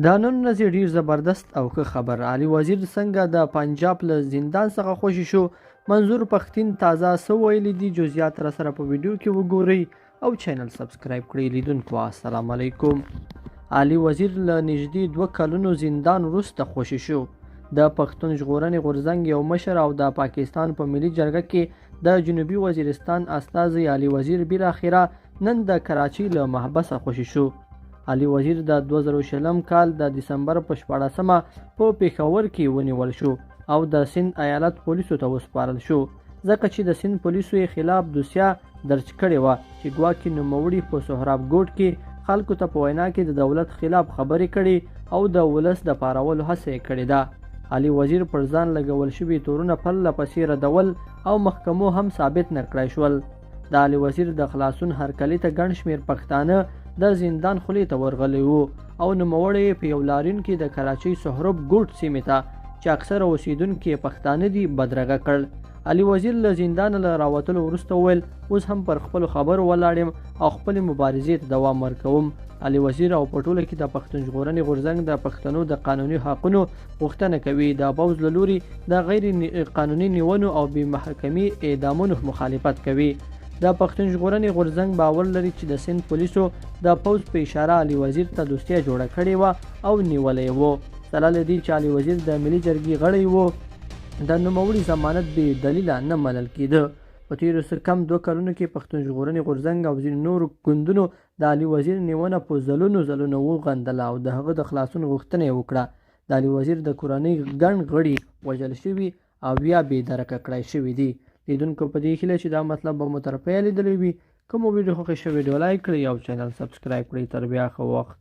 د نن ورځې ډیر زبردست او ښه خبر، علي وزیر څنګه د پنجاب له زندان څخه خوشې شو، منظور پښتین تازه څه ویلي دي، جزئیات را سره په ویډیو کې وګورئ او چینل سبسکرایب کړئ. لیدونکو السلام علیکم. علي وزیر له نږدې 2 کلونو زندان وروسته خوشې شو. د پښتون ژغورنې غورځنګ یو مشر او د پاکستان په ملي جرګه کې د جنوبي وزیرستان استازی علي وزیر بالاخره نن د کراچۍ له محبسه خوشې شو. علي وزیر د 2020 کال د دسمبر په 16مه په پېښور کې ونیول شو او د سند ایالت پولیسو ته وسپارل شو، ځکه چې د سند پولیسو یې خلاف دوسیه درج کړې وه چې ګواکې نوموړي په سهراب ګوټ کې خلکو ته په وینا کې د دولت خلاف خبرې کړې او د ولس د پارولو هڅه یې کړې ده. علي وزیر پر ځان لګول شوي تورونه پرله پسې ردول او محکمو هم ثابت نه کړای شول. د علي وزیر د خلاصون هرکلي ته ګڼ شمېر پښتانه د زندان خولې ته ورغلي وو او نوموړی یې په یو لاریون کې د کراچۍ سهراب ګوټ سیمې ته چې اکثره اوسېدونکي یې پښتانه دي بدرګه کړ. علي وزیر له زندانه له راوتلو وروسته وویل، اوس هم پر خپلو خبرو ولاړ یم او خپلې مبارزې ته دوام ورکوم. علي وزیر او په ټوله کې د پښتون ژغورنې غورځنګ د پښتنو د قانوني حقونو غوښتنه کوي، د پوځ له لوري د غیر قانوني نیونو او بې محکمې اعدامونو مخالفت کوي. د پښتون ژغورنې غورځنګ باور لري چې د سند پولیسو د پوځ په اشاره علي وزیر ته دوستیه جوړه کړې وه او نیولی و. سره له دې چې علي وزیر د ملي جرګې غړی و، د نوموړي ضمانت بې دلیله نه منل کېده. په تېرو څه کم 2 کلونو کې پښتون ژغورنې غورځنګ او ځینو نورو ګوندونو د علي وزیر نیونه په ځلونو ځلونو وغندله او د هغه د خلاصون غوښتنه یې وکړه. د علي وزیر د کورنۍ ګڼ غړي وژل شوي او یا بې درکه کړای شوي دي. لیدونکو په دې هیله چې دا مطلب به مو تر پایه لیدلی وي. کومو ویډیو خوښه شوې ویډیو لایک کړئ او چینل سبسکرایب کړئ. تر بیا ښه وخت.